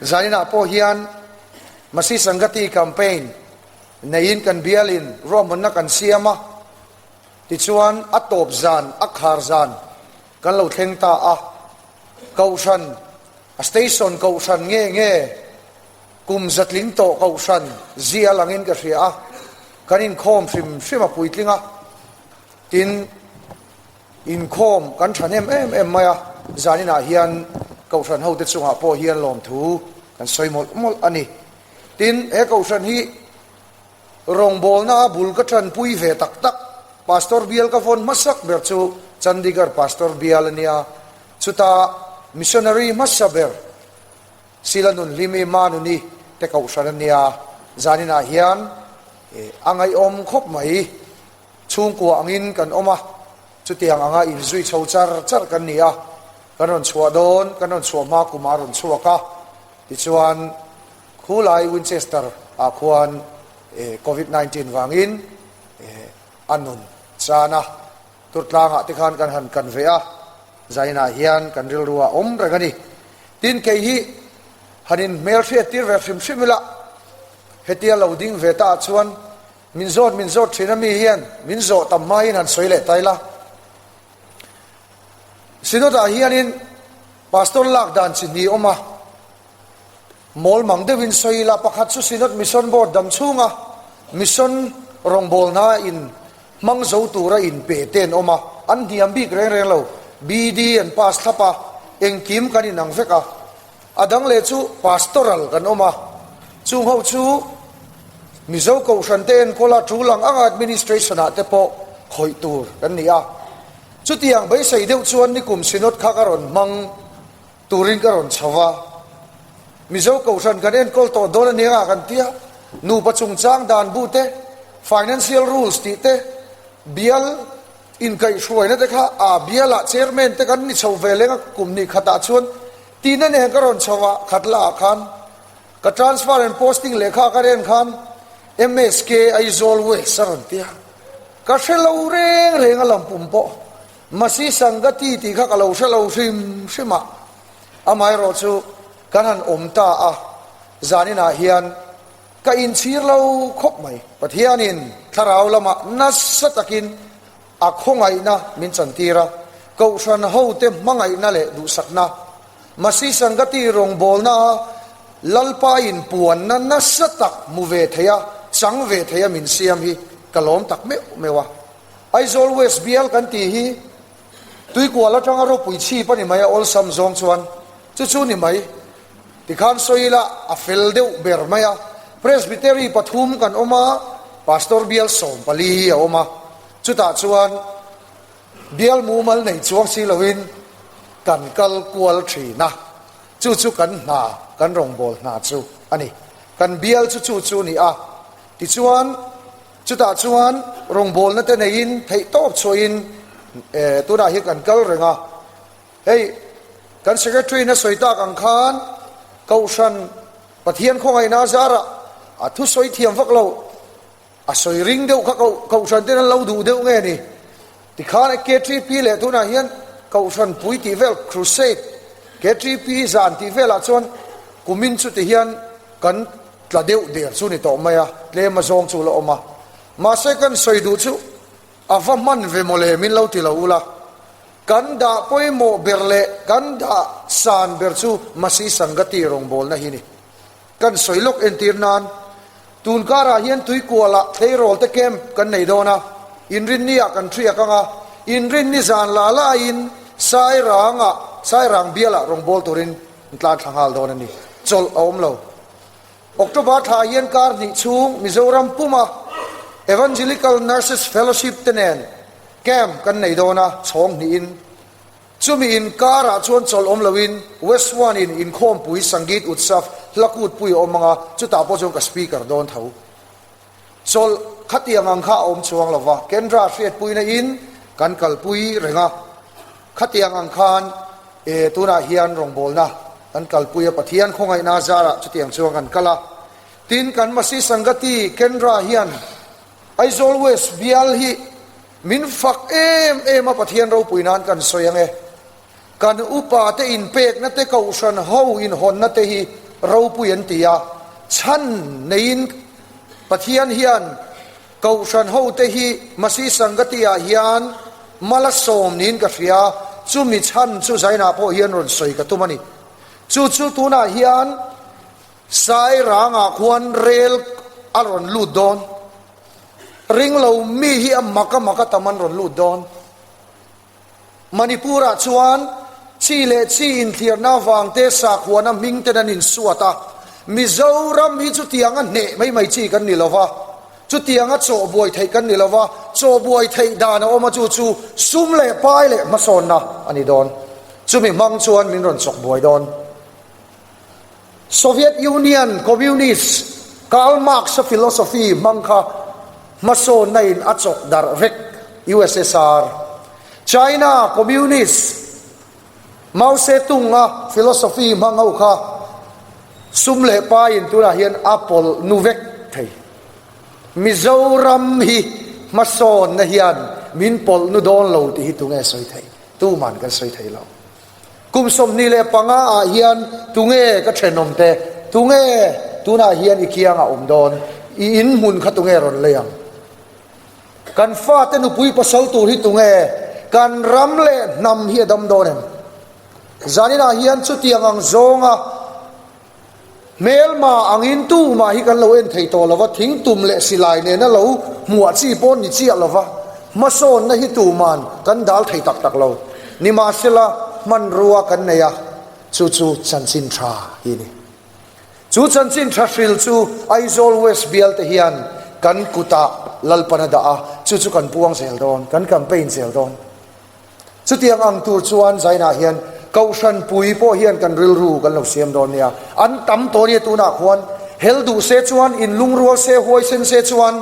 Zaninah pawh hian Masi Sangati campaign neiin kan bialin ruahmanna kan siam a, tichuan a tawp zan, a khar zan kan lo thleng ta a. Kohhran, a station kohhran nge nge kum zatling tawh kohhran zia langin ka hria a, kan inkhawm hrim hrim a puitling a, tin, Inkhawm kan thahnem em em mai a, zaninah hian Kohhran hote chungah pawh hian lawmthu kan sawi mawlh mawlh a ni. Tin, he Kohhran hi rawngbawlna a bul ka tanpui ve tak tak, Pastor bial ka vawn hmasak ber chu Chandigarh Pastor bial a nia, chuta Missionary hmasa ber Sila Nunhlimi Manuni te Kohhran a nia, zaninah hian a ngaihawm khawp mai. Chhungkua angin kan awm a, chutiang anga inzui chho char char kan ni a, kan rawn chhuah dawn, kan rawn chhuah hma kumah a rawn chhuak a, tichuan khulai Winchester ah khuan Covid 19 vangin a nun chan a, Turtlangah te khan kan han kan ve a, zainah hian kan rilru ah awm reng a ni. Tin kei hi han in hmelhriat tir ve hrim hrim ila, hetia lo ding ve ta ah chuan Min zawt min zawt thin a mi hian min zawh tam hmain han sawi leh ta ila. Synod ah hianin Pastor lak dan chi hnih awm a, mawl mang deuhin sawi ila, pakhat chu Synod Mission Board dam chhunga Mission rawngbawlna in hmang zo tura in pe te an awm a, an hniam bik reng reng lo, BD an pass thlap a, engkim kan inang vek a. A dang leh chu Pastoral kan awm a, chung ho chu Mizo Kohhran te enkawl a tul ang anga Administration ah te pawh khawih tur kan ni a. Chutiang beisei deuh chuan nikum Synod kha ka rawn hmang turin ka rawn chho va. Mizo Kohhran kan enkawl tawh dawn a nia kan tia, nupa chungchang dan bu te, Financial Rules tih te, bial inkaihhruaina te kha a bialah Chairman te kan ni chho ve leng a kum ni khatah chuan Tina nen ka rawn chho a, khatla ah khan ka transfer and posting lehkha ka ren khan MSK Aizawl West a rawn ti a, ka hre lo reng reng a lam pum pawh Masi Sangati tih kha ka lo hre lo hrim hrim a, amaherawh chu kan han awm ta a, zaninah hian ka inchhir lo khawp mai. Pathianin thlarau lamah nasa takin A khawngaihna min chantir a, Kohhran hote hmangaihna leh duhsakna, Masi Sangati rawngbawlna a Lalpa in puanna nasa tak hmu ve thei a, chang ve thei a min siam hi ka lawm tak meuh meuh a. Aizawl West bial kan tih hi Tuikual atanga ropui chhip a ni mai a, awlsam zawng chuan chu chu ni mai. Tikhan sawi ila a fel deuh ber mai a, Presbytery pathum kan awm a, Pastor bial 14 hi a awm a, Chutah chuan bial mumal nei chuang si loin kan kal kual thin a, chu chu kan hna, kan rawngbâwl hna chu a ni. Kan bial chu chu chu ni a, tichuan chutah chuan rawngbâwlna te neiin theihtâwp chhuahin tunah hian kan kal reng a. Hei kan Secretary-in a sawi tak ang khan Kohhran Pathian khawngaihna zarah a thusawi thiam vak lo. A sawi ring deuh kha Kohhran ten an lo duh deuh nge ni? Tikhan KTP leh tunah hian Kohhran pui tih vel Crusade KTP zan tih velah chuan kumin chu ti hian kan tla deuh der chu ni tawh mai a, tlem a zawng chu la awm a. Mahse kan sawi duh chu a va hman ve mawle min lo ti lo ula, kan dah pawimawh ber leh kan dah san ber chu Masi Sangati rawngbawlna hi ni. Kan sawi lawk entir nan tun karah hian Tuikualah tleirawl te camp kan nei dawn a, Inrinni ah kan thiak ang a, Inrinni zan la laiin Sairangah, Sairang bialah rawngbâwl turin an tlan thla nghal dawn a ni. Chawlh a awm lo. October thla hian kar hnih chhung Mizoram puma Evangelical Nurses Fellowship te nen camp kan nei dawn a, chhawng hnihin Chumi inkarah chuan chawlh awm loin West One in inkhawmpui Sangeet Utsav hla kutpui a awm ang a, chutah pawh chuan ka speaker dawn tho. Chawlh khatiang ang kha a awm chuang lo va, Kendra hriatpuina in kan kalpui reng a, khatiang ang khan e tunah hian rawngbawlna kan kalpui a, Pathian khawngaihna zarah chutiang chuan kan kal a. Tin, kan Masi Sangati Kendra hian Aizawl West bial hi Min fak em em a Pathian ropui nan kan sawi ang e. Kan upa te inpekna te kohhran ho inhawnna te hi ropui an ti a, chhan neiin Pathian hian Kohhran hote hi Masi Sangati ah hian mal a sawm niin ka hria, chumi chhan chu Zainah pawh hian rawn sawi ka tum a ni. Chu chu tunah hian Sairangah khuan rel a rawn lut dawn. Ringlo mi hi a mak a mak a tam an rawn lut dawn. Manipur-ah chuan chi leh chi inthliarna avangte sakhuana hming ten an insuat a, Mizoram hi chutianga hneh mai mai chi kan ni lo va, chutianga chaw buai theih kan ni lo va, chaw buai theih dan a awm a chu chu sum leh pai leh hmasawnna a ni dawn. Chumi hmang chuan min rawn chawk buai dawn. Soviet Union Communist Karl Marx-a philosophy hmang kha hmasawnna in a chawk darh vek USSR. China Communist Mao Zedong-a philosophy hmang ho kha sum leh pai in tunah hian a pawlh nu vek thei. Mizoram hi hmasawnna hian min pawlh nu dawn lo tih hi tunge sawi thei? Tuman kan sawi thei lo. Kum 25 ah hian tunge ka thenawm te, tunge tunah hian i kiangah awm dawn, i in hmun kha tunge rawn lei ang? Kan fate nupui pasal tur hi tunge kan ram leh hnam hi a dam dawn em? Zaninah hian chutiang ang zawnga Hmelma angin tumah hi kan lo en thei tawh lo va, thingtum leh silai nena lo hmuah chi pawh ni chiah lo va, hmasawnna hi tuman kan dal thei tak tak lo. Nimahsela, hmanrua kan nei a, chu chu chanchin tha hi a ni. Chu chanchin tha hril chu Aizawl West bial te hian kan kutah Lalpan a dah a, chu chu kan puang zel dawn, kan campaign zel dawn. Chutiang ang tur chuan Zainah hian Kohhran pui pawh hian kan rilru kan lo siam dawn nia. An tam tawh nia tunah khuan hel duh se chuan in lungrual se huaisen se chuan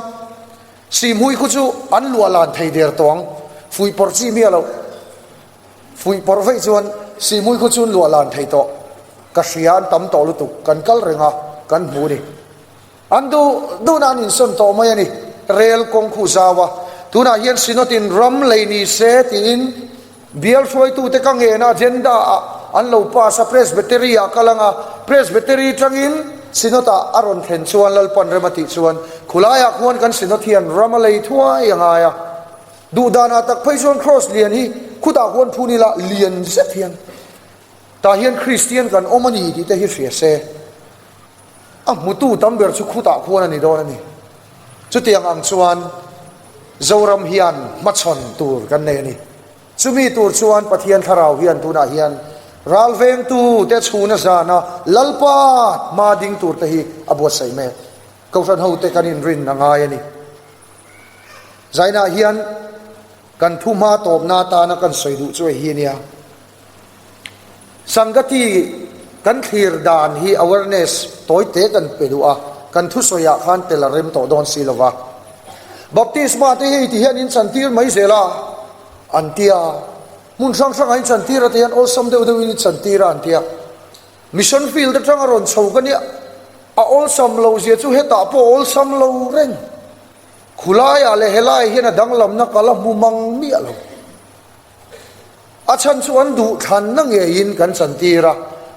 Sihmui khu chu an luah lan thei der tawh ang. Fuihpawrh chi miah loh. Fuihpawrh veih chuan Sihmui khu chu an luah lan thei tawh. Ka hria an tam tawh lutuk kan kal reng a kan hmu ni. An duh duhna an insawn tawh mai a ni. Rel kawng khu zau a, tunah hian Synod in ram lei ni se tiin bial hruaitute ka ngena agenda ah an lo pass a, Presbytery ah kal ang a, Presbytery tangin Synod ah a rawn thlen chuan Lalpan rem a tih chuan khulaiah khuan kan Synod hian ram a lei thuai a ngai a. Duh danah tak phei chuan Kraws lian hi khutah khuan phun ila lian zet hian tah hian Kristian kan awm a ni tih te hi hria se. A hmutu tam ber chu khutah khuan a ni dawn a ni. Chutiang ang chuan Zoram hian hmachhawn tur kan nei a ni. Chumi tur chuan Pathian Thlarau hian tunah hian ralvengtu te chhuna zana Lalpa hma ding tur te hi a buatsaih mek. Kohhran hote kan inrin a ngai a ni. Zainah hian kan thu hma tawpna atana kan sawi duh chu hei hi a nia. Sangati kan thlir dan hi awareness tawi te kan pe duh a, kan thusawi ah khan tel a rem tawh dawn si lo va. Baptisma te hei ti hian in chantir mai zel a an tia, hmun hrang hrang ah in chantir a te hian awlsam deuh deuh in in chantir a an tia. Mission field atang a rawn chho ka nia, a awlsam lo zia chu hetah pawh a awlsam lo reng. Khulaiah leh helaiah hian a danglamna ka la hmu mang miah lo. A chhan chu an duh thlanna ngeiin kan chantir a,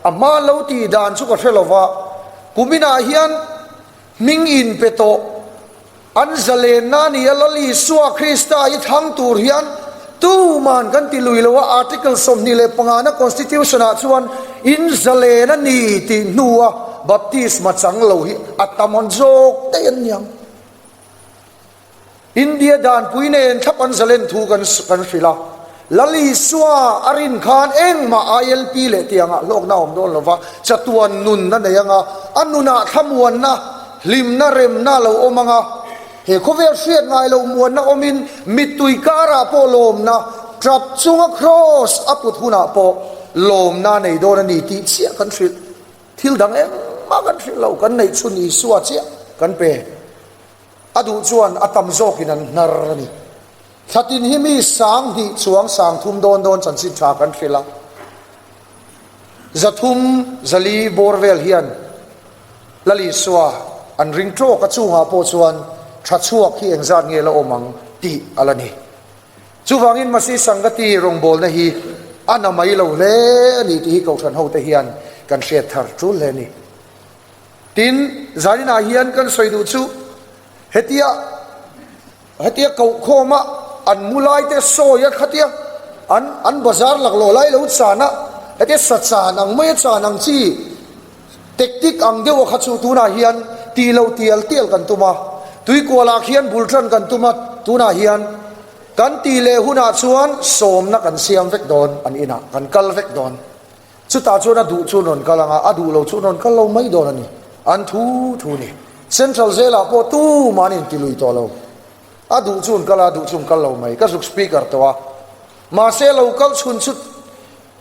a hma lo tih dan chu ka hre lo va, kuminah hian hming inpe tawh an zalenna a ni a, Lal Isua Krista i thlang tur hian tuman kan ti lui lo a, Article 25 na Constitution ah chuan in zalen a ni tih hnua baptisma chang lo hi a tam hawn zawk daih an niang. India danpui nen thlap an zalen thu kan kan hrilh a, Lal Isua a rin khan engmah ILP leh tiangah hlawkna a awm dawn lova, chatuan nun a nei anga, a nunah thlamuanna, hlimna, remna a lo awm anga, he khawvel hriat ngai lo muanna awmin mittui karah pawh lawmna, tap chunga kraws a put hunah pawh lawmna a nei dawn a ni tih chiah kan hrilh. Thil dang engmah kan hrilh lo, kan neih chhun Isua chiah kan pe. A duh chuan a tam zawkin an hnar a ni. Thlatin hi mi 2000 chuang 3000 dawn dawn chanchin tha kan hrilh a. 300 400 bawr vel hian Lal Isua an ring tawk a chungah pawh chuan tha chhuak hi engzat nge la awm ang tih a la ni. Chuvangin Masi Sangati rawngbawlna hi a na mai lo hle a ni tih hi Kohhran hote hian kan hriat thar tul hle a ni. Tin, zaninah hian kan sawi duh chu hetia hetia kohkhawma an mu laite sawi a khatia an an bazar laklawh lai lo chan a, hetia sa chan ang maia chan ang chi tactic ang deuh a kha chu tunah hian tih loh tial tial kan tum a, tuikualah khian bul tan kan tum a, tunah hian kan tih leh hunah chuan sawmna kan siam vek dawn an inah kan kal vek dawn. Chutah chuan a duh chu an rawn kal ang a, a duh lo chu an rawn kal lo mai dawn a ni. An thu thu a ni. Central Jail-ah pawh tumah an inti lui tawh lo. A duh chu an kal a, a duh chu an kal lo mai. Ka zuk speaker tawh a. Mahse lo kal chhun chu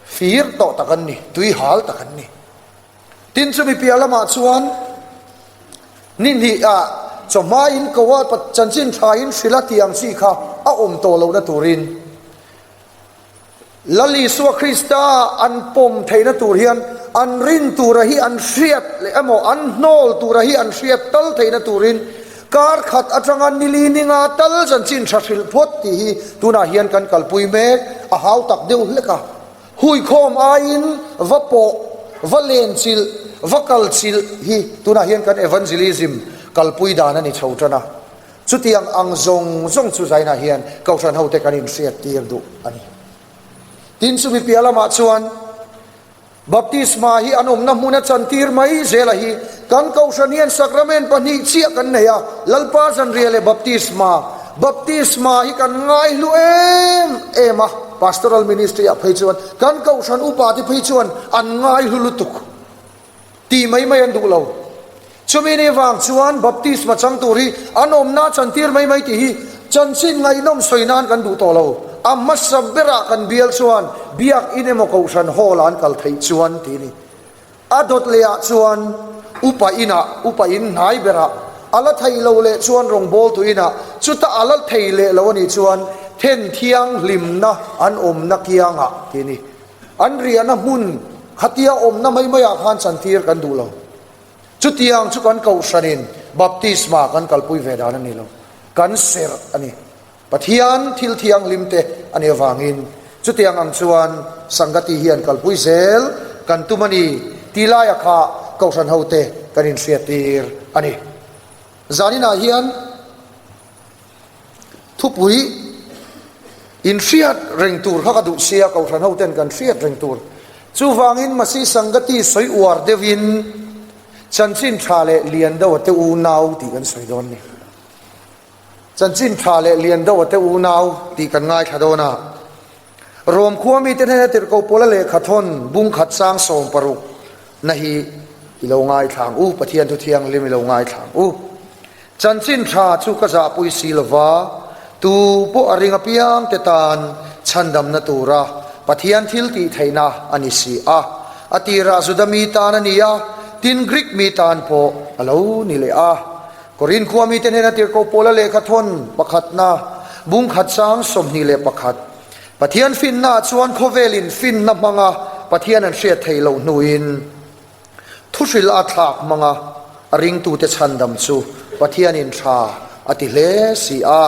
fir tawh tak an ni, tui hal tak an ni. Tin chumi piah lamah chuan ni hnih ah chawhma in ko a, chanchin tha in hrilh a tih ang chi kha a awm tawh lohna turin Lal Isua Krista an pawm theihna tur hian an rin tura hi an hriat leh emaw an hnawl tura hi an hriat tal theihna turin kar khat atanga nili ninga tal chanchin tha hrilh phawt tih hi tunah hian kan kalpui mek a hau tak deuh hlek a. Huikhawm aiin va pawh, va lenchilh, va kalchilh hi tunah hian kan evangelism kalpui dan a ni chho tan a. Chutiang ang zawng zawng chu Zaina hian Kohhran hote kan inhriat tir duh a ni. Tin, chumi piah lamah chuan Baptisma hi an awmna hmuna chantir mai zela hi kan Kohhran hian Sacrament pahnih chiah kan nei a, Lalpa Zanriah leh Baptisma. Baptisma hi kan ngaihlu em em a, Pastoral Ministry ah phei chuan kan Kohhran upa te phei chuan an ngaihlu lutuk. Tih mai mai an duh lo. Chumi ni vang chuan baptisma chang tur hi an awmna chantir mai mai tih hi chanchin ngaihnawm sawi nan kan duh tawh lo. A hmasa berah kan bial chuan Biakin emaw Kohhran Hall ah an kal theih chuan tih a ni. A dawt leh ah chuan upa inah, upa in hnai berah a la thei lo leh chuan rawngbawltu inah chuta a la thei leh lo a nih chuan then thianghlimna an awmna kiangah tih a ni. An riahna hmun khatia awmna mai maiah khan chantir kan duh lo. Chutiang chu kan kohhranin baptisma kan kalpui ve dan a ni lo. Kan serh a ni. Pathian thil thianghlim te a nih avangin chutiang ang chuan Sangati hian kalpui zel kan tum a ni tih laia kha kohhran hote kan inhriattir a ni. Zaninah hian. Thupui in hriat reng tur kha ka duh sia, Kohhran ho ten kan hriat reng tur. Chuvangin Masi Sangati sawi uar deuhin Chanchin tha leh lian deuh a te unau tih kan sawi dawn ni. Chanchin tha leh lian deuh a te unau tih kan ngaithla dawn a. Rom khua mite hnena tirhkoh pawla lehkha thawn bung khat sang 16 na hi i lo ngaithla ang u, Pathian thu thianghlim i lo ngaithla ang u. Chanchin tha chu ka zahpui si lova, tu pawh a ring apiang te tan chhandamna tura Pathian thil tih theihna a ni si a. A tirah Juda mi tan a ni a, tin Greek mi tan pawh a lo ni leh a. Korin khua mite hnena tirhkoh pawla lehkha thawn pakhatna, bung khat sang 21. Pathian finnaah chuan khawvelin finna hmanga Pathian an hriat theih loh hnuin thuhrilh a thlak hmanga a ringtute chhandam chu Pathianin tha a ti hle si a.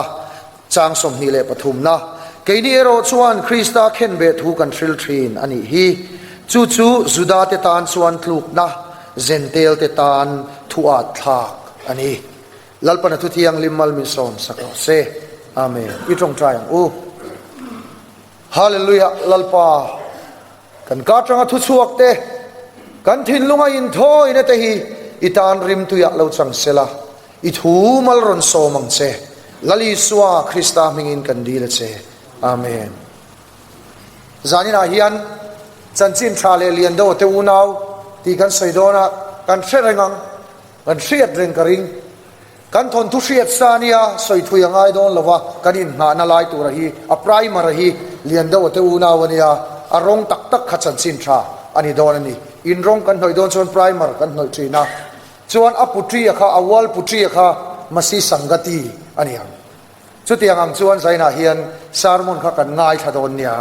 Chang 23na, Keini erawh chuan Krista khenbeh thu kan hril thin a nih hi. Chu chu Judate tan chuan tlukna, Zentelte tan thu at thlak a ni. Lalpana thu thianghlim mal min sawm sak rawh se. Amen. I tawngtai ang u. Hallelujah Lalpa kan ka tanga thu chhuak te kan thinlunga inthawina te hi i tan rimtuiah lo chang sela i thu mal rawn sawm ang che. Lal Isua Krista hmingin kan dil a che. Amen. Zaninah hian chanchin tha leh lian deuh te unau tih kan sawi dawn a, kan hre reng ang, kan hriat reng ka ring. Kan thawnthu hriat sa nia sawi thui a ngai dawn lo va, kan inhnahna lai tura hi a primer a hi lian deuh te unau a nia, a rawng tak tak kha chanchin tha a ni dawn a ni. In rawng kan hnawih dawn chuan primer kan hnawih thin a, chuan a putri a kha, a wall putri a kha Masi Sangati a ni ang. Chutiang ang chuan Zainah hian sermon kha kan ngaithla dawn nia.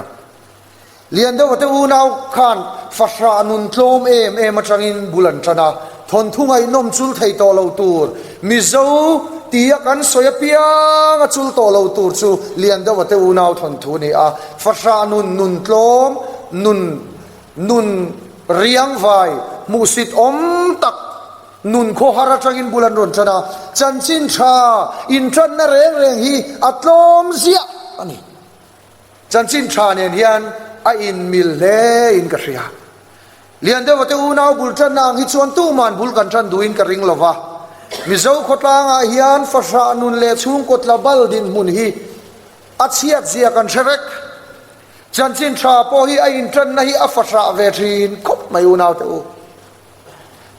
Lian deuha te unau khan fahrah nun tlawm em em atangin bul an tan a, thawnthu ngaihnawm chul thei tawh lo tur, Mizo tia kan sawi apiang a chul tawh lo tur chu Lian deuha te unau thawnthu a ni a, fahrah nun nun tlawm, nun nun riangvai, hmuhsit awm tak. Nun khawhar atangin bul an rawn tan a, chanchin tha intanna reng reng hi a tlawm ziah a ni. Chanchin tha nen hian a inmil hle in ka hria. Lian deuha te unau bul tanna ang hi chuan tuman bul kan tan duhin ka ring lova. Mizo khawtlangah hian fahrah nun leh chhungkaw tla bal dinhmun hi a chhiat zia kan hre vek. Chanchin tha pawh hi a intanna hi a fahrah ve thin khawp mai unau te u.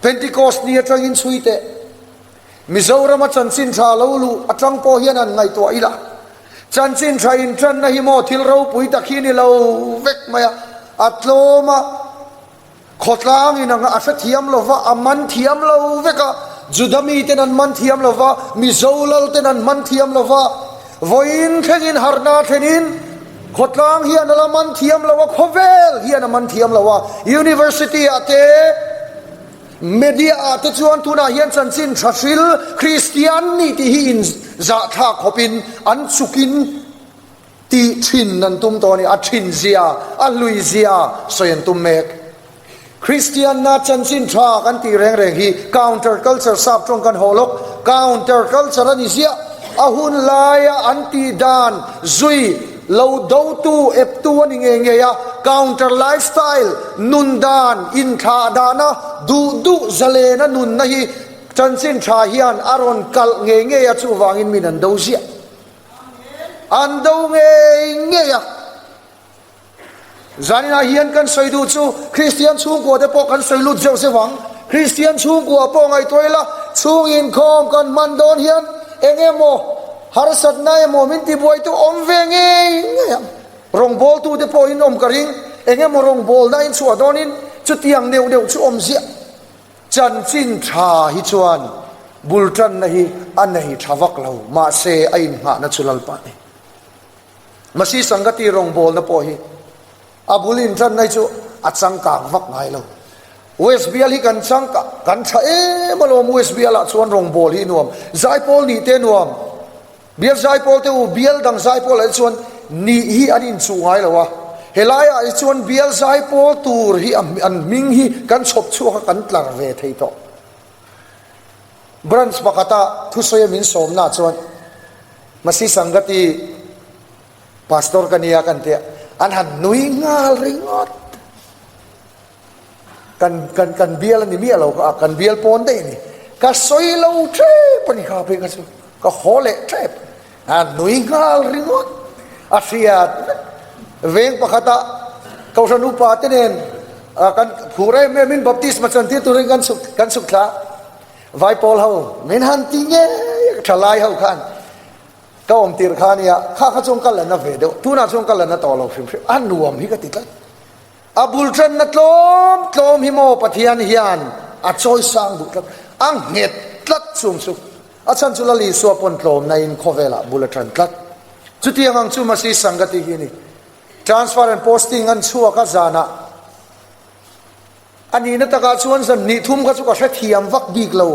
Pentecost ni atangin chhui teh. Mizorama chanchin tha lo luh atang pawh hian han ngaihtuah ila. Chanchin tha intanna hi maw thil ropui tak hi ni lo vek mai a, a tlawm a, khawtlang in a hrethiam lo va, a man thiam lo vek a, Juda miten an man thiam lo va, Mizo lalten an man thiam lo va, vawiin thlengin harhna thlenin khawtlang hian a la man thiam lo a, khawvel hian a man thiam lo a, University ah te, Media ah te chuan tunah hian chanchin tha hril Kristian nih tih hi in zahthlak khawpin an chukin tih thin an tum tawh a ni. A thin zia, a hlui zia sawi an tum mek. Kristianna chanchin tha kan tih reng reng hi counter culture sap tawng kan haw lawk. Counter culture a ni ziah. A hun laia an tih dan zui lo dotu, eptu a ni ngei ngei a, counter lifestyle, nun dan, inthlah dana duh duh zalena nunna hi chanchin tha hian a rawn kalh ngei ngei a, chuvangin min an do ziah. An do ngei ngei a. Zaninah hian kan sawi duh chu Kristian chhungkua te pawh kan sawi lut zeuh zeuh ang. Kristian chhungkua pawh ngaihtuah ila chhung inkhawm kan hman dawn hian eng emaw harsatna emaw min tibuaitu awm ve ngei ngei ang. Rawngbawltu te pawhin awm ka ring, eng emaw rawngbawlna in chhuah dawnin chutiang neuh neuh chu awm ziah. Chanchin tha hi chuan bul tanna hi a nei tha vak lo, mahse a innghahna chu Lalpa a ni. Masi Sangati rawngbawlna pawh hi a bul inṭanna hi chu a changkang vak ngai lo. West Bial hi kan changka, kan ṭha em alawm West Bialah chuan rawngbâwl hi nuam, zaipawl nih te nuam. Bial zaipawl te u, bial dang zaipawlah hi chuan nih hi an inchuh ngai lo a, helaiah hi chuan bial zaipawl tur hi an hming hi kan chhawp chhuak a kan tlar ve thei tawh. Branch pakhata thusawi a min sawmna chuan Masi Sangati Pastor ka nia kan tia an han nui nghal ringawt. Kan kan kan bial a ni miah lo kha a, kan bial pawn daih a ni. Ka sawi lo tep a ni kha phei kha chu ka haw leh tep a nui nghal ringawt. A hriat vek. Veng pakhata Kohhran upa te nen kan phur em em in baptisma chantir turin kan chhuk kan chhuk thla. Vaipawl ho min han ti ngei thalai ho khan ka awm tir kha nia kha kha chuan ka la na ve deuh tunah chuan ka la na tawh lo hrim hrim a nuam hi ka ti tlat a bul tanna tlawm tlawm hi maw Pathian hian a chawi sang duh tlat a nghet tlat chung chu a chhan chu Lal Isua pawn tlawmna in khawvelah bul a tan tlat chutiang ang chu Masi Sangati hi a ni transfer and posting an chhuak a zanah A nihna takah chuan zan hnih thum kha chu ka hrethiam vak bik lo.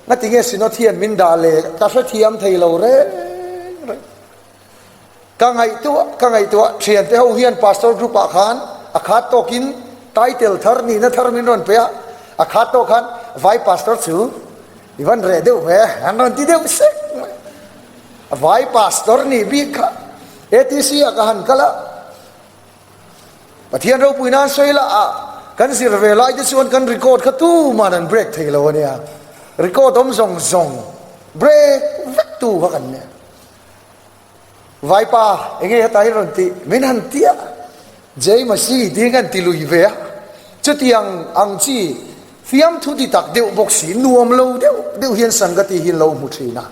Ngatinge Synod hian min dah le ka hrethiam thei lo reng reng. Ka ngaihtuah ka ngaihtuah thiante ho hian Pastor group ah khan a khat tawkin title thar nihna thar min rawn pe a, a khat tawk khan Vai Pastor chu i van reh deuh ve an rawn ti deuh sek mai. Vai Pastor nih bik kha ATC ah ka han kal a. Pathian ropui nan sawi lah a, kan zir ve lai te chuan kan record kha tuman an break thei lo a nia. Record awm zawng zawng break vek tu kha kan nia. Vaipa enge heta hi rawn tih min han ti a, Jai Masih tiin kan ti lui ve a. Chutiang ang chi fiamthu ti tak deuh bawk si nuam lo deuh deuh hian Sangati hi an lo hmu thin a.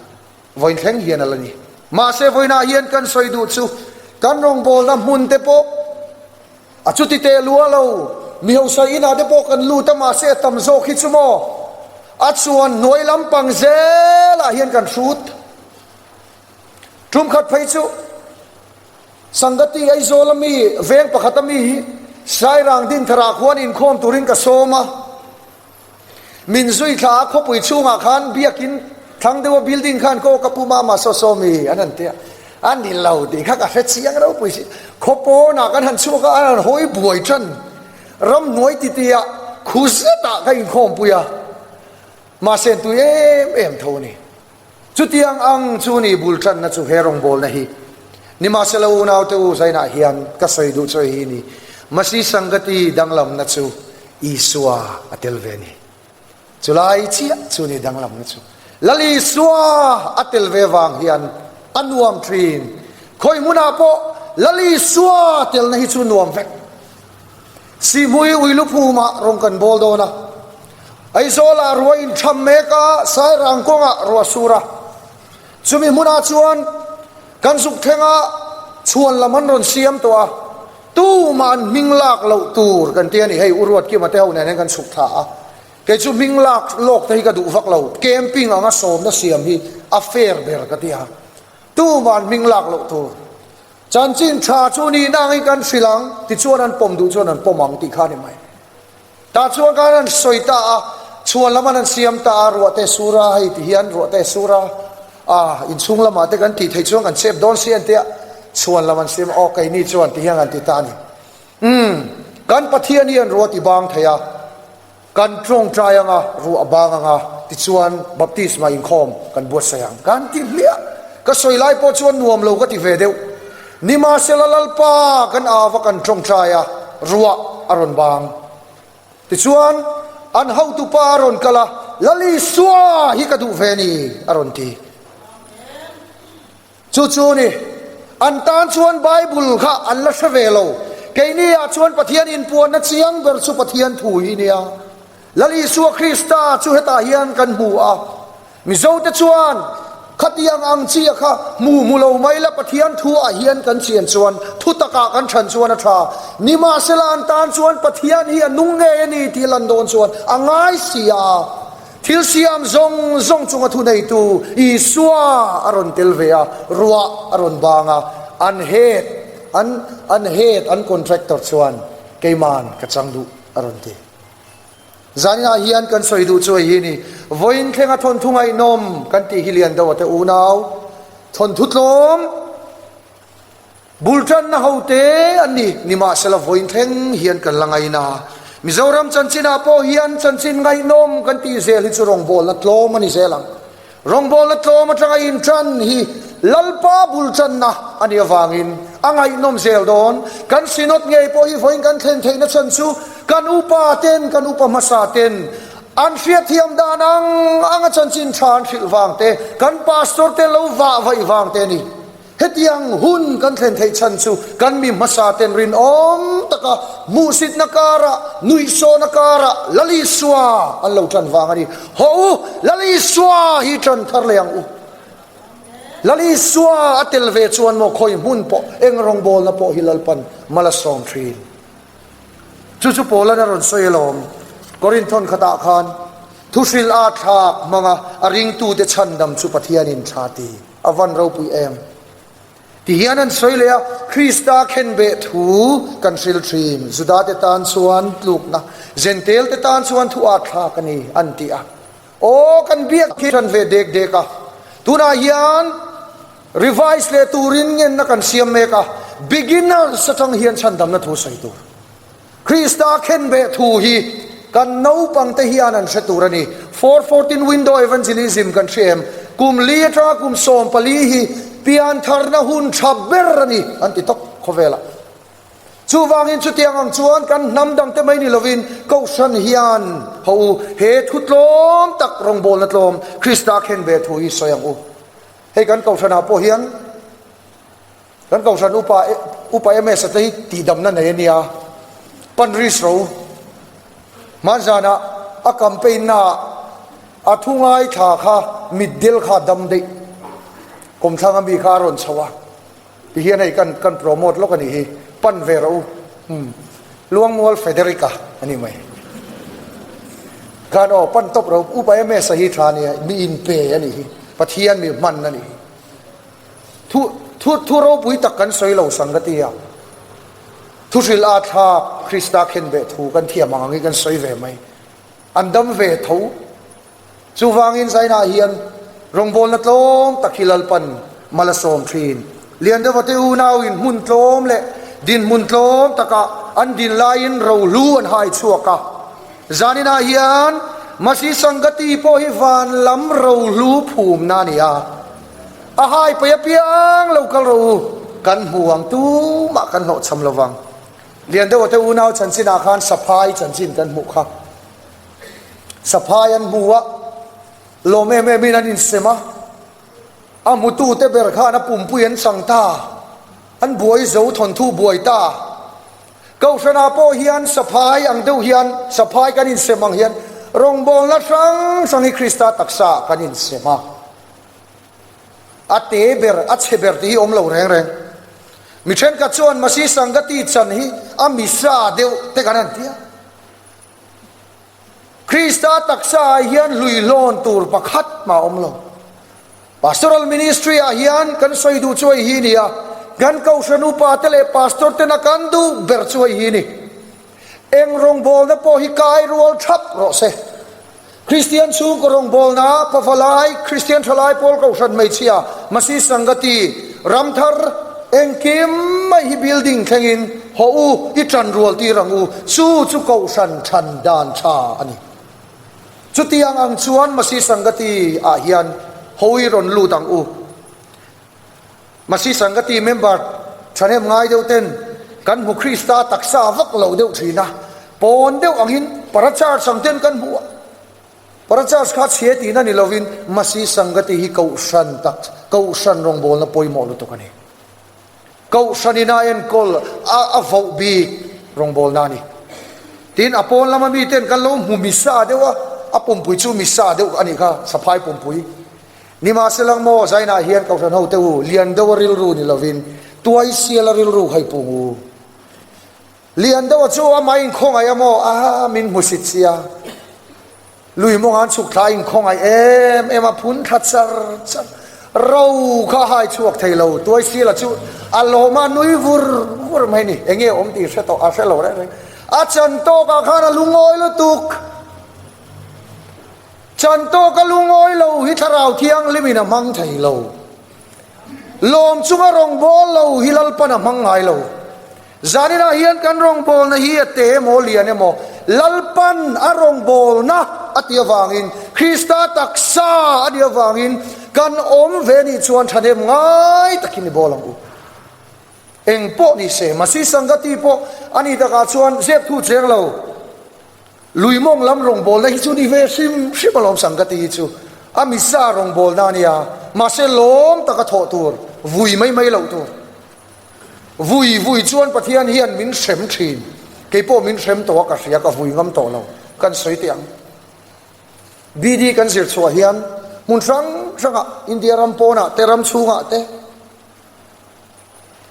Vawiin thleng hian a la ni. Mahse vawiinah hian kan sawi duh chu kan rawngbawlna hmun te pawh a chuti teh lua lo, mi hausa inah te pawh kan lut a mahse a tam zawk hi chu maw a chuan hnuai lampang zelah hian kan hrut. Tum khat phei chu Sangati Aizawl ami veng pakhat ami hi Sairang Dinthar-ah khuan inkhawm turin ka sawm a. Min zui thla a khawpui chhungah khan biakin thlang deuha building khan kaw ka pu mama saw saw mi an han ti a, a ni lo tih kha ka hre chiang ropui si. Khaw pawnah kan han chhuak a, an han hawi buai tan. Ramhnuai titi ah khu zetah ka inkhawmpui a. Mahse an tui em em tho a ni. Chutiang ang chu ni bul tanna chu he rawngbawlna hi. Nimahsela unaute u zainah hian ka sawi duh chawi hi ni, Masi Sangati danglamna chu Isua a tel ve a ni. Chulai chiah chu ni danglamna chu. Lal Isua a tel ve vang hian a nuam thin. Khawi hmunah pawh Lal Isua telna hi chu nuam vek. Sihmui Uiluphumah rawn kan bawl dawn a, Aizawlah ruah intham mek a, Sairang kawngah ruah sur a. Chumi hmunah chuan kan zuk thleng a, chhuan lam an rawn siam tawh a, tumah an hming lak loh tur kan ti a ni. Hei U Ruatkima te ho nen hian kan chhuk thla a, kei chu hming lak lawk te hi ka duh vak lo, camping anga sawmna siam hi a fair ber ka ti a, tumah an hming lak loh tur. Chanchin tha chu nihna angin kan hrilh ang, tichuan an pawm duh chuan an pawm ang tih kha a ni mai. Tah chuan khan an sawi ta a, chhuan lam an han siam ta a, ruahte sur a, hei ti hian ruahte sur a, ah inchhung lamah te kan tih theih chuan kan chep dawn si an tia, chhuan lam an siam a, aw keini chuan ti hian an ti ta a ni. Umm, kan Pathian hi an ruah ti bang thei a. Kan tawngtai anga, ruah a bang anga, tichuan baptisma inkhawm kan buatsaih ang. Kan ti hmiah. Ka sawi lai pawh chuan nuam lo ka ti ve deuh. Nimahsela Lalpa kan au a kan tawngtai a, ruah a rawn bang. Tichuan an hotupa a rawn kal a, Lal Isua hi ka duh ve ni a rawn ti. Chu chu ni, an tan chuan Bible kha an la hre ve lo. Keini ah chuan Pathian inpuanna chiang ber chu Pathian thu hi nia. Lal Isua Krista chu hetah hian kan hmu a. Mizote chuan khatiang ang chi a kha hmu hmu lo mai la Pathian thu ah hian kan chian chuan thu takah kan than chuan a tha. Nimahsela an tan chuan Pathian hi a nung ngei a ni tih lan dawn chuan a ngai si a. Thil siam zawng zawng chunga thuneitu Isua a rawn tel ve a, ruah a rawn bang a, an head, an an head, an contractor chuan keiman ka chang duh a rawn ti. Zaninah hian kan sawi duh chu hei hi ni, vawiin thlenga thawnthu ngaihnawm kan tih hi lian deuh a te unau, thawnthu tlawm, Bul tanna hote an ni. Nimahsela vawiin thleng hian kan la ngaina. Mizoram chanchinah pawh hian chanchin ngaihnawm kan tih zel hi chu rawngbawlna tlawm a ni zel ang. Rawngbawlna tlawm atanga intan hi Lalpa bul tanna a nih avangin a ngaihnawm zel dawn. Kan Synod ngei pawh hi vawiin kan thlen theihna chhan chu kan upa ten, kan upa hmasa ten an hriatthiam dan ang anga chanchin tha an hrilh vang te, kan pastor te lo vah vaih vang te a ni. Hetiang hun kan thlen theih chhan chu kan mi hmasa ten rinawm taka hmuhsitna karah, nuihsawhna karah Lal Isua an lo tan vang a ni. Haw u, Lal Isua hi tan thar leh ang u. Lal Isua a tel ve chuan maw khawi hmun pawh, eng rawngbawlna pawh hi Lalpan mal a sawm thin. Chu chu Paulan a rawn sawi alawm. Korinthon khatah khan thuhrilh a thlak hmanga a ringtute chhandam chu Pathianin tha ti. A van ropui em? Ti hian an sawi leh a, Krista khenbeh thu kan hril thin, Judate tan chuan tlukna, Jentelte tan chuan thu at thlak a ni, an ti a. Aw, kan biak khi ṭan ve dek dek a, tunah hian revise leh turin ngenna kan siam mek a, beginners aṭang hian chhandamna thu sawi tur. Krista khenbeh thu hi kan naupangte hian an hre tur a ni. 4:14 Window Evangelism kan hre em? Kum li atanga kum 14 hi piantharna hun tha ber a ni an ti tawp khawvelah. Chuvangin chutiang ang chuan kan hnam dangte mai ni lovin Kohhran hian ho u he thu tlawm tak rawngbawlna tlawm Krista khenbeh thu hi sawi ang u. Hei kan Kohhranah pawh hian Kan Kohhran upa Upa MS a te hi tihdamna nei a nia. Panris ro hmanzanah a campaign naah a thu ngaithla kha mitdel kha a dam daih. Kawmthlang ami kha a rawn chho a, ti hian hei kan kan promote lawk a nih hi, pan ve rawh u. Umm Luangmual Federica a ni mai. Khan aw pan tawp rawh u, Upa MS a hi tha a nia, mi inpe a nih hi, Pathian mi hman a nih hi. Thu thu thu ropui tak kan sawi lo sang ka ti a, thu hrilh a thlak Krista khenbeh thu kan thiam ang angin kan sawi ve mai. An dam ve tho. Chuvangin Zainah hian rawngbawlna tlawm tak hi Lalpan mal a sawm thin. Liandova te unauin hmun tlawm leh dinhmun tlawm takah an din laiin rohlu an hai chhuak a. Zaninah hian. Masi Sangati pawh hi van lam rohlu phumna a ni a, a hai paih apiang lo kal rawh u, kan hmu ang tumah kan hlawhchham lo vang. Lian deuh ate unau chanchinah khan saphai chanchin kan hmuh kha. Saphai an hmu a, lawm em emin an insem a, a hmutute ber khan a pumpui an chang ta, an buai zo thawnthu buai ta. Kohhranah pawh hian saphai ang deuh hian, saphai kan insem ang hian rawngbawlna hrang hrang hi Krista taksaah kan insem a. A te ber, a chhe ber tih hi awm lo reng reng. Mi thenkhat chuan Masi Sangati chan hi a misa deuh te kan han ti a. Krista taksaah hian hluihlawn tur pakhat mah a awm lo. Pastoral Ministry ah hian kan sawi duh chu hei hi ni a, kan Kohhran upa te leh Pastor tena kan duh ber chu hei hi ni. Eng rawngbawlna pawh hi kai rual thap rawh se. Kristian chhungkaw rawngbawlna, Pavalai, Kristian Thalai Pawl Kohhran Hmeichhia, Masi Sangati, Ramthar, engkim mai hi building thlengin haw u, i tan rual tir ang u, chu chu Kohhran than dan tha a ni. Chutiang ang chuan Masi Sangati ah hian hawi rawn lut ang u. Masi Sangati member thahnem ngai deuh ten kan hmu Krista taksa vak lo deuh thin a, pawn deuh angin para church ang ten kan hmu a. Para church kha chhe tihna ni lovin Masi Sangati hi Kohhran tak Kohhran rawngbawlna pawimawh lutuk a ni. Kohhran in a enkawl a a voh bik rawngbawlna a ni. Tin, a pawn lama miten kan lo hmu misa deuh a, a pumpui chu misa deuh a nih kha, saphai pumpui. Nimahsela maw Zainah hian Kohhran hote u, lian deuha rilru ni lovin tuaisiala rilru kha i pung u. Lian deuha chu amah inkhawngaih a maw? Aa, min hmusit sia. Lui mawng an chhuk thla a inkhawngaih em em a, phun thla char char. Ro kha a hai chhuak thei lo. Tuaisiala chu a lawm a, nui vur vur mai ni. Enge awm tih hre tawh, a hre lo reng reng. A chan tawkah khan a lungawi lutuk. Chan tawka lungawi lo hi Thlarau Thianghlimin a hmang thei lo. Lawm chunga rawngbâwl lo hi Lalpan a hmang ngai lo. Zaninah hian kan rawngbâwlna hi a te emaw lian emaw Lalpan a rawngbâwlna a tih avangin, Krista taksa a nih avangin kan awm ve nih chuan thahnem ngai takin i bâwl ang u. Eng pawh ni se, Masi Sangati pawh a nih takah chuan zep thu cheng lo. Lui mawng lam rawngbawlna hi chu ni ve hrim hrim alawm Sangati hi chu a misa rawngbawlna a nia, mahse lawm taka thawh tur, vui mai mai loh tur. Vui vui chuan Pathian hian min hrem thin, kei pawh min hrem tawh a ka hria, ka vui ngam tawh lo, kan sawi teh ang. BD kan zir chhuah hian hmun hrang hrangah India ram pawnah te ram chhungah te,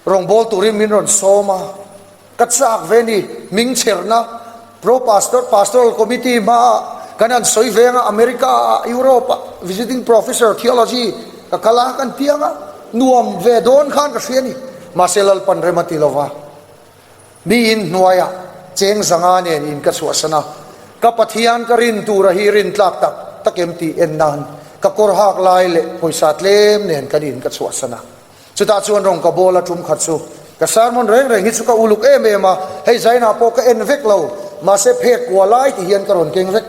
Rawngbâwl turin min rawn sâwm a, ka châk ve ni. Hming chherna Pro Pastor, Pastoral Committee hmaah kan han sawi veng a, America-ah, Europe-ah Visiting Professor Theology ka kal a, kan piang a, nuam ve dawn khan ka hria ni. Mahse Lalpan rem a ti lo va, miin hnuaiah cheng zanga nen in ka chhuahsan a, ka Pathian ka rin tura hi rin tlak tak tak em tih en nan ka kawr hak lai leh pawisa tlem nen kan in ka chhuahsan a. Chutah chuan rawng ka bawl a tum khat chu ka sermon reng reng hi chu ka uluk em em a, hei zainah pawh ka en vek lo, mahse phek kua lai ti hian ka rawn keng vek.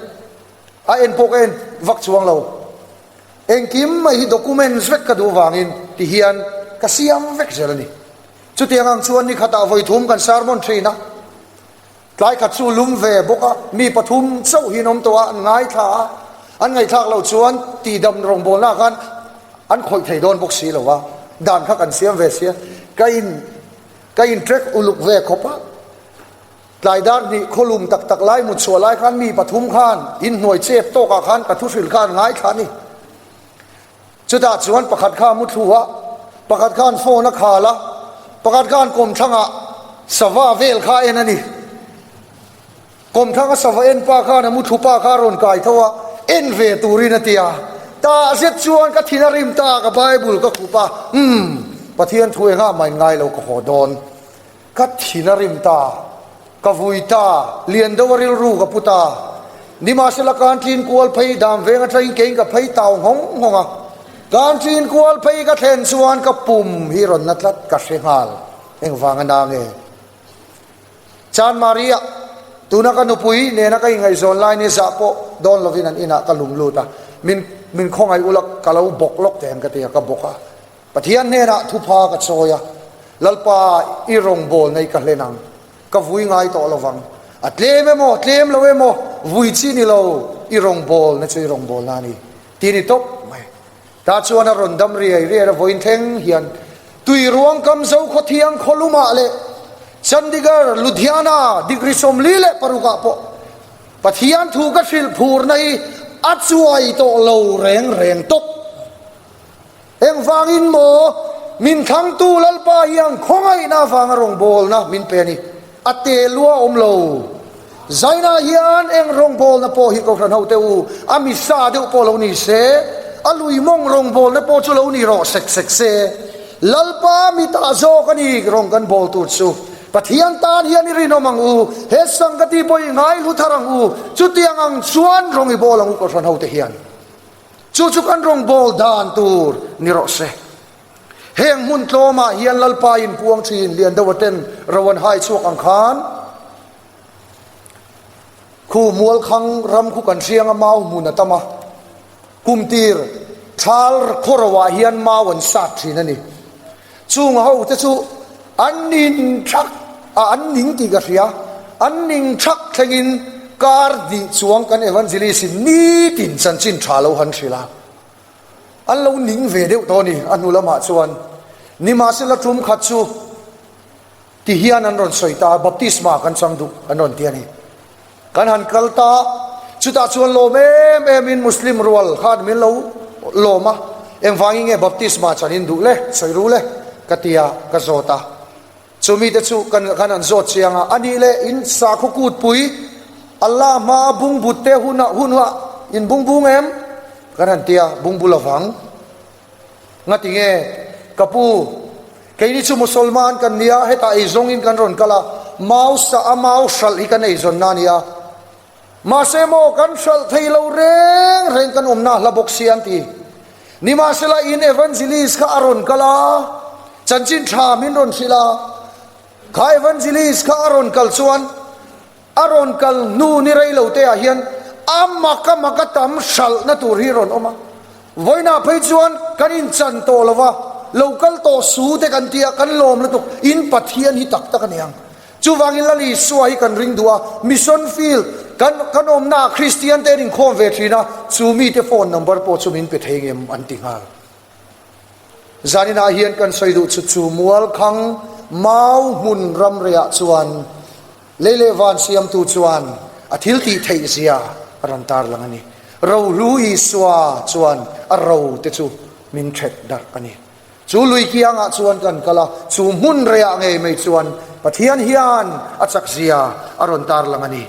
A en pawh ka en vak chuang lo. Engkim mai hi documents vek ka duh vangin ti hian ka siam vek zel a ni. Chutiang ang chuan ni khatah vawi thum kan sermon thin a. Tlai khat chu lum ve bawk a, mi pathum chauh hi an awm tawh a, an ngaithla a, an ngaihthlak loh chuan tihdam rawngbawlna khan an khawih thei dawn bawk si lo va, dan kha kan siam ve sia, ka in ka in track uluk ve khawp a, tlai dar hnih khawlum tak tak lai mut chhuah lai khan mi pathum khan inhnuai chep tawkah khan ka thuhrilh kha an ngaithla a ni. Chutah chuan pakhat kha a mu thlu a, pakhat khan phone a khal a, pakhat khan kawmthlangah sava vel kha a en a ni. Kawmthlanga sava en pa khan a mu thlu pa kha a rawn kai tho a, en ve turin a ti a. Tah zet chuan ka thin a rim ta, ka Bible ka khup a, umm, Pathian thu engah mah in ngai lo ka haw dawn. Ka thin a rim ta, ka vui ta, lian deuh a rilru ka pu ta. Nimahsela kan tlin kual phei dam veng atangin keiin ka phei tau nghawng nghawng a. Kan tlin kual phei ka thlen chuan ka pum hi rawn na tlat ka hre nghal. Engvang a na nge? Chanmari-ah. Tuna ka nupui nena ka ingaihzawn lai ni zah pawh dawn lovin an inah ka lum lut a, min min khawngaih ula ka lo bawk lawk teh ang ka ti a, ka bawk a. Pathian hnenah thupha ka chawi a, Lalpa i rawngbawlna i ka hlen ang, ka vui ngai tawh lovang. A tlem emaw, tlem lo emaw, vui chi ni lo, i rawngbawlna chu i rawngbawlna a ni, ti ni tawp mai. Tah chuan a rawn dam riai riai a, vawiin thleng hian tui ruang kam zo khawthiang khawlumah leh Chandigarh, Ludhiana, degree 46 ah pawh Pathian thu ka hrilh phurna hi a chuai tawh lo reng reng tawp. Engvangin maw min thlangtu Lalpa hian khawngaihna avanga rawngbawlna min pe a ni. A te lua awm lo. Zaina hian eng rawngbawlna pawh hi Kohhran hote u, a misa deuh pawh lo ni se, a lui mawng rawngbawlna pawh chu lo ni rawh sek sek se. Lalpa mitah zawk a ni rawng kan bawl tur chu. Pathian tan hian i rinawm ang u, he sangkati pawh i ngaihlu thar ang u, chutiang ang chuan rawng i bawl ang u Kohhran hote hian. Chu chu kan rawngbâwl dan tur ni rawh se. Heng hmun tlawmah hian Lalpa in puang thin lian deuha ten ro an hai chhuak ang khan khu mualkhang ram khu kan hrianga mau hmun a tam a, kumtir thal khawro ah hian mau an sat thin a ni. Chung ho te chu an nin thak a, an ning tih ka hria, an ning thak thlengin kar hnih chuang kan evangelist in nitin chanchin tha lo han hrilh a, an lo ning ve deuh tawh a ni a hnu lamah chuan. Nimahsela tum khat chu ti hian an rawn sawi ta a, baptisma kan chang duh an rawn ti a ni. Kan han kal ta, chutah chuan lawm em em in Muslim rual khan min lo lawm a, engvangin nge baptisma chan in duh le, sawi ru le, ka ti a, ka zawt a. Chu mite chu kan khan an zawt chiang a, anih leh in sakhaw kutpui Allah hmaa bungbut te hunah hunah in bungbung em? Kan han ti a, bungbu lovang. Ngati nge ka pu, keini chu Musolman kan nia, hetah eizawngin kan rawn kal a, mau sa a mau hralh hi kan eizawnna a nia. Mahse maw kan hralh thei lo reng reng kan awmna hla bawk si an ti. Nimahsela in evangelist kha a rawn kal a, chanchin tha min rawn hrilh a, kha evangelist kha a rawn kal chuan, A rawn kal hnu ni rei lo te ah hian a mak a mak a tam hralhna tur hi rawn awm a. Vawiinah phei chuan kan inchan tawh lo va, lo kal tawh su te kan ti a, kan lawm lutuk, in Pathian hi tak tak a ni ang. Chuvangin Lal Isua hi kan ring duh a, mission field kan kan awmna ah Kristian te an inkhawm ve thin a, chu mite phone number pawh chu min pe thei ngem an ti nghal. Zaninah hian kan sawi duh chu chu mualkhang mau hmun ramriah chuan Lei leh van siamtu chuan a thil tih theih zia a rawn tarlang a ni. Rohlu Isua chuan a ro te chu min ṭhet darh a ni. Chu lui kiangah chuan kan kal a, chu hmun reiah ngei mai chuan Pathian hian a chak zia a rawn tarlang a ni.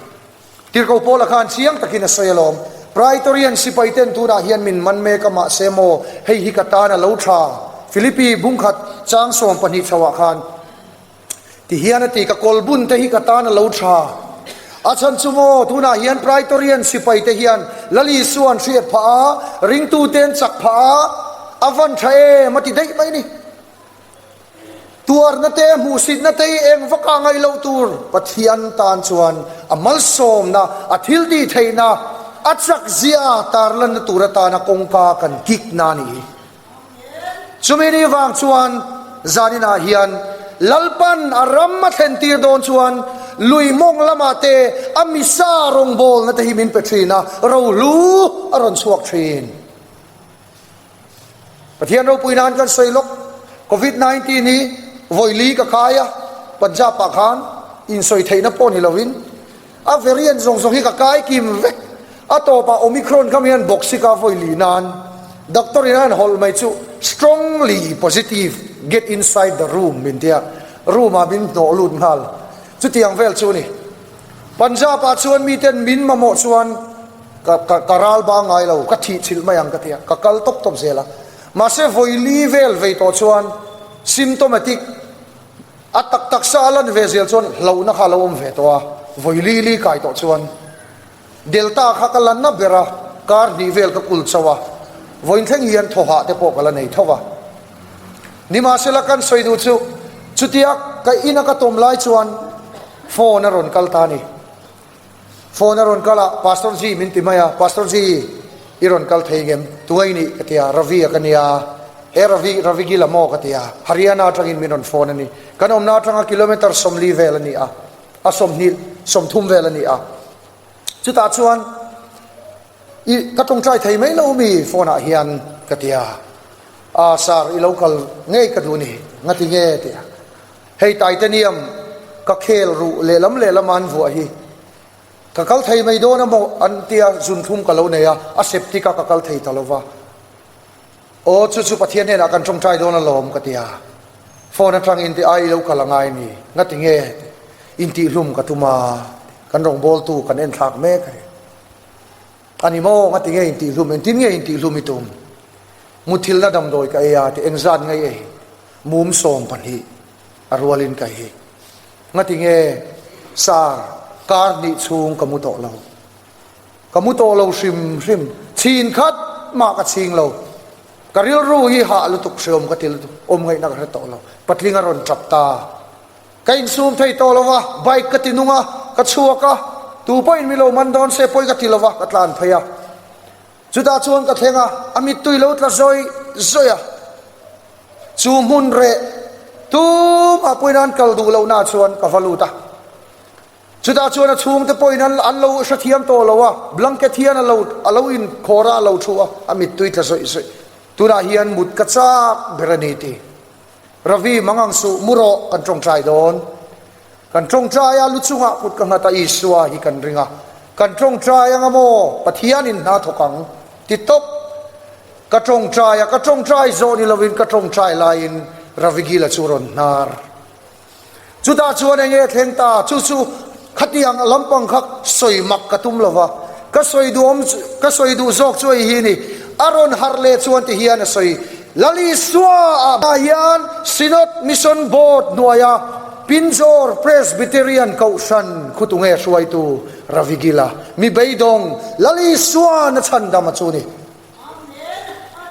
Tirhkoh Paula khan chiang takin a sawi alawm, Praetorian sipai ten tunah hian min man mek a, mahse maw hei hi ka tan a lo ṭha. Philippi bungkhat chang 12 chhoah khan. Ti hian a ti, Ka kawlbun te hi ka tan a lo tha. A chhan chu maw, tunah hian Praetorian sipai te hian Lal Isua an hriat phah a, ringtu te an chak phah a, a van tha em a ti daih mai ni. Tuarna te, hmuhsitna te hi eng vaka ngaih loh tur Pathian tan chuan a malsawmna, a thiltih theihna, a chakzia tarlanna tur atana kawngka kan kikna a ni hi. Chumi ni vang chuan zaninah hian Lalpan a ram a thlen tir dawn chuan lui mawng lamah te a misa rawngbawlna te hi min pe thin a, rohlu a rawn chhuak thin. Pathian ropui nan kan sawi lawk, Covid 19 hi vawi li ka kai a, Punjab ah khan insawi theihna pawh ni lovin A variant zawng zawng hi ka kai kim vek. A tawpah Omicron kha hian boxika vawi li nan doctor in a han hawlh mai chu strongly positive get inside the room min tia room ah min hnawh lut nghal. Chutiang vel chu a ni. Punjab ah chuan miten min mamawh chuan ka ka ka ral bang ngai lo ka thih chhilh mai ang ka tia ka kal tawp tawp zel a. Mahse vawi li vel vei tawh chuan symptomatic A tak tak sa a lan ve zel chuan hlauhna kha a lo awm ve tawh a, vawi li li kai tawh chuan Delta kha ka lanna ber a, kar hnih vel ka kul chauh a, vawiin thleng hian thawhah te pawh ka la nei tho a. Nimahsela kan sawi duh chu chutia ka ina ka tawm lai chuan phone a rawn kal ta a ni. Phone a rawn kal a, Pastor Ji min ti mai a, Pastor Ji i rawn kal thei ngem? Tunga i nih? ka ti a, Ravi a ka nia, He Ravi, Ravi Gil a maw? ka ti a, Haryana atangin min rawn phone a ni, kan awmna atanga kilometre 40 vel a ni a, a 20, 30 vel a ni a, chutah chuan i ka tawngtai thei mai lo mi phone ah hian ka ti a, Aa sir i lo kal ngei ka duh ni, ngati nge? ti a. Hei titanium ka khel ruh lehlam lehlam a an vuah hi ka kal thei mai dawn a maw an tia zunthlum ka lo nei a, a septic a ka kal thei ta lo va. Aw chu chu Pathian hnenah kan tawngtai dawn alawm ka ti a, phone atangin ti ai lo kal a ngai ni, ngati nge intihhlum ka tum a, kan rawngbawltu kan enthlak mek a ni. A ni maw ngati nge intihhlum, engtin nge intihhlum i tum? Muthilhna damdawi ka ei a ti engzat nge i ei? Mum 12 a rualin ka hi. Ngati nge sar kar hnih chhung ka mu tawh lo. Ka mu tawh lo hrim hrim. Chhin khat mah ka chhing lo. Ka rilru hi hah lutuk hreawm ka ti lutuk. Awm ngaihna ka hre tawh lo. Patling a rawn tap ta. Ka insum thei tawh lo va, bike ka ti nung a, ka chhuak a. Tu pawhin mi lo man dawn se pawi ka ti lo va, ka tlan phei a. Chutah chuan ka thleng a, a mittui lo tla zawi zawi a. Chu hmun reh tumah pawhin an kal duh lohna chuan ka va lut a. Chutah chuan a chhungte pawhin an an lo hrethiam tawh lo a, blanket hian a lo a lo inkhawr a, a lo thu a, a mittui tla zawih zawih. Tunah hian mut ka chak ber a ni ti. Ravi, Mangang suh, mu rawh, kan tawngtai dawn. Kan tawngtai a, lu chungah kut ka nghat a, Isua hi kan ring a. Kan tawngtai anga maw, Pathianin hna thawk ang. Ti tawp. Ka tawngtai a, ka tawngtai zawh ni lovin ka tawngtai laiin Ravigila chu rawn hnar. Chutah chuan eng nge thleng ta? Chu chu khatiang lampang kha sawi mak ka tum lova, ka sawi duh awm ka sawi duh zawk chu hei hi ni. A rawn harh leh chuan ti hian a sawi, Lal Isua ah hian Synod Mission Board hnuaia Pinjore Presbyterian Kohhran khutunge hruaitu Ravigila mi beidawng Lal Isua'n a chhandam a chu ni.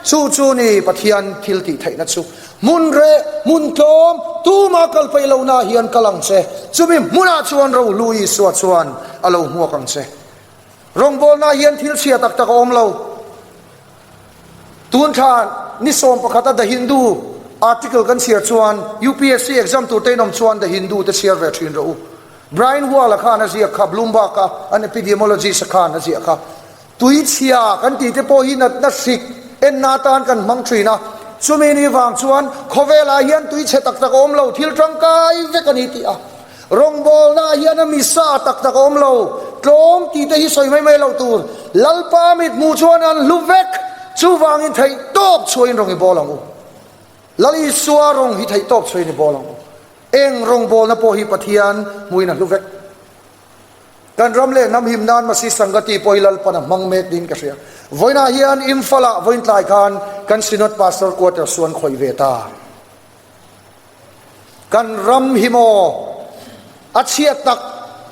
Chu chu ni Pathian thil tih theihna chu. Hmun reh, hmun tlawm, tuma kal peih lohna hian kal ang che. Chumi hmunah chuan Rohlu Isua chuan a lo hmuak ang che. Rawngbawlna hian thil chhia tak tak a awm lo. Tun thla ni 11 a The Hindu article kan chhiar chuan UPSC exam tur te in awm chuan The Hindu te chhiar ve thin rawh u. Brian Wall-a khan a ziak kha, Bloomberg-a an epidemiologist-a khan a ziah kha. Tui chhia kan tih te pawh hi natna hrik enna atan kan hmang thin a, chumi ni vang chuan khawvelah hian tui chhe tak tak a awm lo, thil tangkai vek a ni tih a, rawngbawlna ah hian a misa tak tak a awm lo, tlawm tih te hi sawi mai mai loh tur, Lalpa mit hmuh chuan an hlu vek, chuvangin theih tawp chhuahin rawng i bawl ang u. Lal Isua rawng hi theih tawp chhuahin i bawl ang u. Eng rawngbawlna pawh hi Pathian hmuhin a hlu vek. Kan ram leh hnam him nan Masi Sangati pawh hi Lalpan a hmang mek niin ka hria. Vawiinah hian Imphal-ah vawiin tlai khan kan Synod Pastor Quarters chu an khawih ve ta. Kan ram hi maw a chhiat tak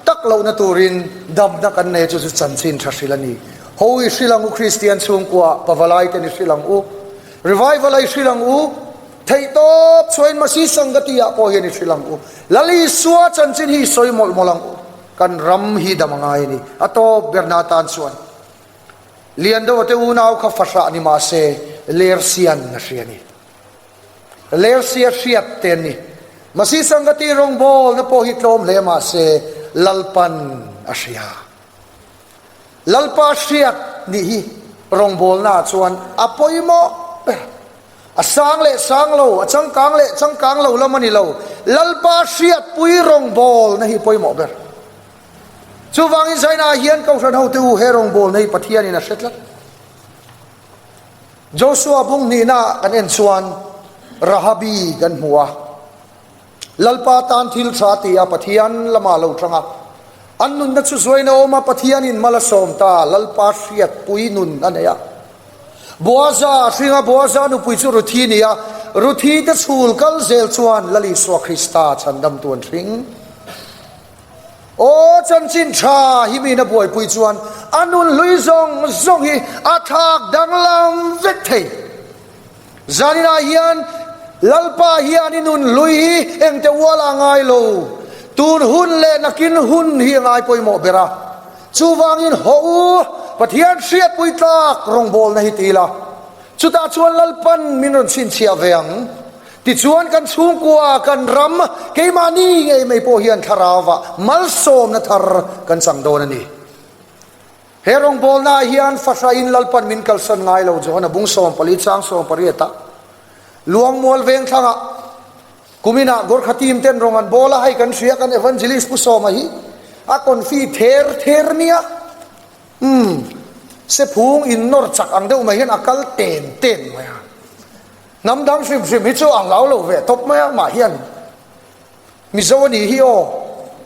tak lohna turin damna kan nei chu chu chanchin tha hrilh a ni. Ho i hrilh ang u Kristian chhungkua pavalai ten i hrilh ang u. Revival a i hrilh ang u. Theihtawp chhuain Masi Sangati-ah pawh hian i hrilh ang u. Lal Isua chanchin hi i sawi mawlh mawlh ang u. Kan ram hi dam a ngai a ni. A tawp berna atan chuan Liandova te unau kha fahrah ni mah se Lersian a hria a ni. Lersia hriat te an ni. Masi Sangati rawngbawlna pawh hi tlawm hle mah se Lalpan a hria. Lalpa hriat nih hi rawngbawlnaah chuan a pawimawh ber. A sang leh sang lo, a changkang leh changkang lo lam a ni lo. Lalpa hriatpui rawngbawlna hi pawimawh ber. Chuvangin Zaina hian Kohhran hote u he rawngbawlna hi Pathianin a hre tlat. Joshua bung hnihna kan en chuan Rahabi kan hmu a. Lalpa tan thil tha ti a Pathian lamah lo tang a. An nunna chu zuain a awm a, Pathianin mal a sawm ta, Lalpa hriatpui nun a nei a. Boaza a hring a, Boaza nupui chu Ruthi a ni a, Ruthi te chhul kal zel chuan Lal Isua Krista chhandamtu an hring. Aw chanchin tha hi miin a buaipui chuan a nun hlui zawng zawng hi a thlak danglam vek thei. Zaninah hian Lalpa hian i nun hlui hi engte ual a ngai lo, tun hun leh nakin hun hi a ngai pawimawh ber a. Chuvangin haw u, Pathian hriatpui tlak rawngbawlna hi ti ila, chutah chuan Lalpan min rawn chhinchhiah ve ang. Tichuan kan chhungkua, kan ram, keimahni ngei mai pawh hian thlarauva malsawmna thar kan chang dawn a ni. He rawngbawlnaah hian fahrain Lalpan min kalsan ngai lo, Johana bung 14 chang 18 ah Luangmual vengthlangah kuminah Gorkha team ten rawng an bawl a, hei kan hria kan Evangelist Pu Sawma hi a confi ther ther nia. Umm, sephung innawr chak ang deuh mai hian a kal ten ten mai a. Hnam dang hrim hrim hi chu a hlau lo ve tawp mai a, mah hian Mizo a nih hi aw,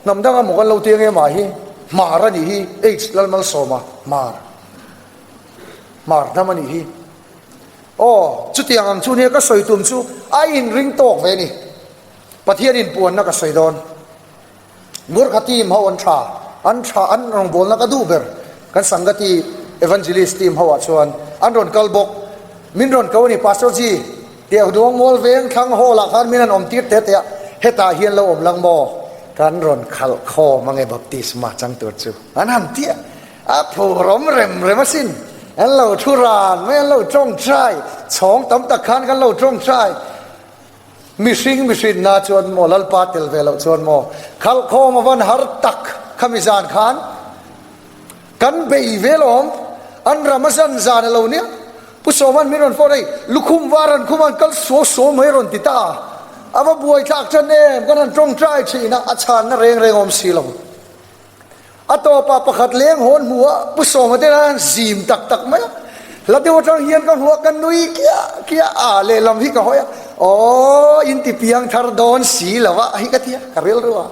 hnam dang a maw kan lo ti ange mah hi, Hmar a nih hi, H Lalmalsawma, Hmar, Hmar hnam a nih hi. Aw, chutiang ang chu nia ka sawi tum chu a inring tawk ve a ni. Pathian inpuanna ka sawi dawn. Gurkha team ho an tha, an tha, an rawngbawlna ka duh ber. Kan Sangati Evangelist team ho ah chuan an rawn kal bawk. Min rawn ko a ni, Pastor ji, tiah Duangmual veng thlang hall ah khan min han awm tir teh teh a, hetah hian lo awm lang maw? Kan rawn khalh khawm ange baptisma chang tur chu an han ti a, a phurawm rem rem asin. An lo thu ran mai, an lo tawngtai, chhawng tam tak khan kan lo tawngtai. Mihring mihrinna chuan maw Lalpa tel ve loh chuan maw khalhkhawm a van har tak khami zan khan kan bei ve lawm an ram a zan zan a lo nia Pu Sawman min rawn phone hei lukhum var an khum an kal suau suau mai rawn ti ta a va buai thlak tan em kan han tawngtai thin a a chhanna reng reng awm si lo. A tawpah pakhat leng hawn hmu a, Pu Sawma te khan zim tak tak mai a. Hla deuh atang hian ka hmu a, ka nui kiah kiah a, lehlam hi ka hawi a, Aw, in ti piang thar dawn si lo a, hi ka ti a, ka rilru a.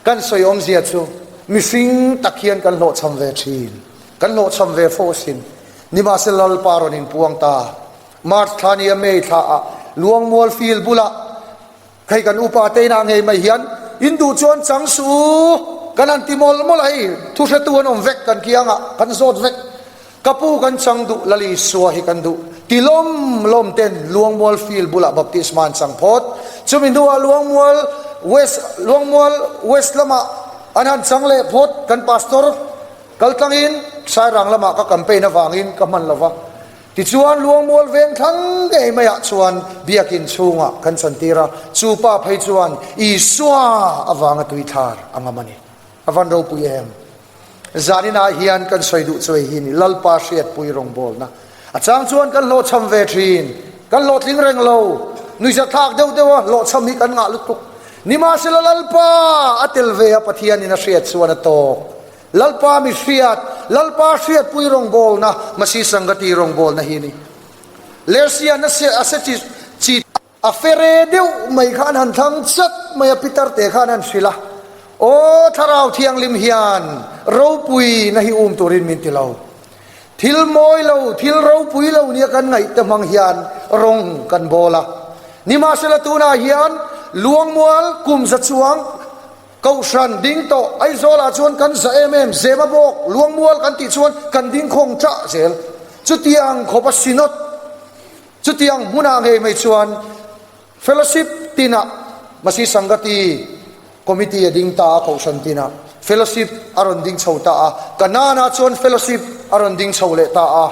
Kan sawi awmzia chu mihring tak hian kan hlawhchham ve thin, kan hlawhchham ve fo asin. Nimahsela Lalpa rawn inpuang ta. March thla nia May thla ah Luangmual field bulah, Hei kan upa te inah ngei mai hian in duh chuan chang suh u, kan han ti mawlh mawlh a, hei thu hretu an awm vek kan kiangah kan zawt vek. Ka pu kan chang duh, Lal Isua hi kan duh ti lawm lawm ten Luangmual field bulah baptisma an chang phawt. Chumi hnuah Luangmual West Luangmual West lamah an han chang leh phawt kan pastor kaltlangin Sairang lamah ka campaign avangin ka hman lova. Tichuan Luangmual veng thlang ngei maiah chuan biakin chhungah kan chantir a, chu pa phei chuan Isua avanga tuithlar a ngam a ni. A van ropui em? Zaninah hian kan sawi duh chu hei hi ni, Lalpa hriatpui rawngbawlna. A chang chuan kan hlawhchham ve thin, kan hlawhtling reng lo, nuihzathlak deuh deuh a hlawhchham hi kan ngah lutuk. Nimahsela Lalpa a tel ve a, Pathianin a hriat chuan a tawk. Lalpa mi hriat, Lalpa hriatpui rawngbawlna, Masi Sangati rawngbawlna hi a ni. Lersian a se a se chi chi a fere deuh mai khan han thlang chat mai a, Peter te khan an hrilh a, Aw Thlarau Thianghlim hian ropui na hi um turin min ti lo. Thil mawi lo, thil ropui lo nia kan ngaih te hmang hian rawng kan bawl a. Nimahsela tunah hian Luangmual kum za chuang Kohhran ding tawh Aizawlah chuan kan za em em, Zema bawk, Luangmual kan tih chuan kan ding khawng chah zel. Chutiang khawp a Synod, chutiang hmunah ngei mai chuan Fellowship tinah Masi Sangati Committee a ding ta a, Kohhran tinah Fellowship a rawn ding chho ta a, Kanaan-ah chuan Fellowship a rawn ding chho leh ta a.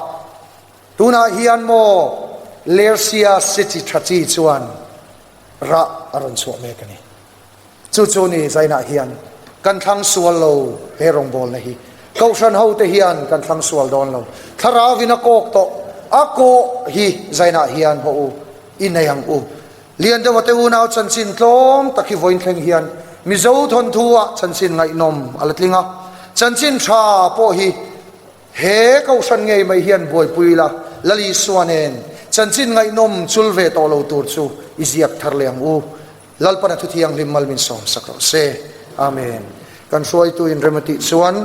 Tunah hian maw Lersia Sechi Thachi chuan rah a rawn chhuah mek a ni. Chu chu ni Zainah hian kan thlang sual lo he rawngbawlna hi. Kohhran ho te hian kan thlang sual dawn lo. Thlarau in a kawk tawh a kawh hi Zainah hian haw u i nei ang u. Lian deuha te unau chanchin tlawm tak hi vawiin thleng hian Mizo thawnthu ah chanchin ngaihnawm a la tling a. Chanchin tha pawh hi he Kohhran ngei mai hian buaipui ila Lal Isua nen chanchin ngaihnawm chul ve tawh lo tur chu i ziak thar leh ang u. Lalpan a thuthianghlim mal min sawmsak rawh se. Amen. Kan hruaitu in rem a tih chuan.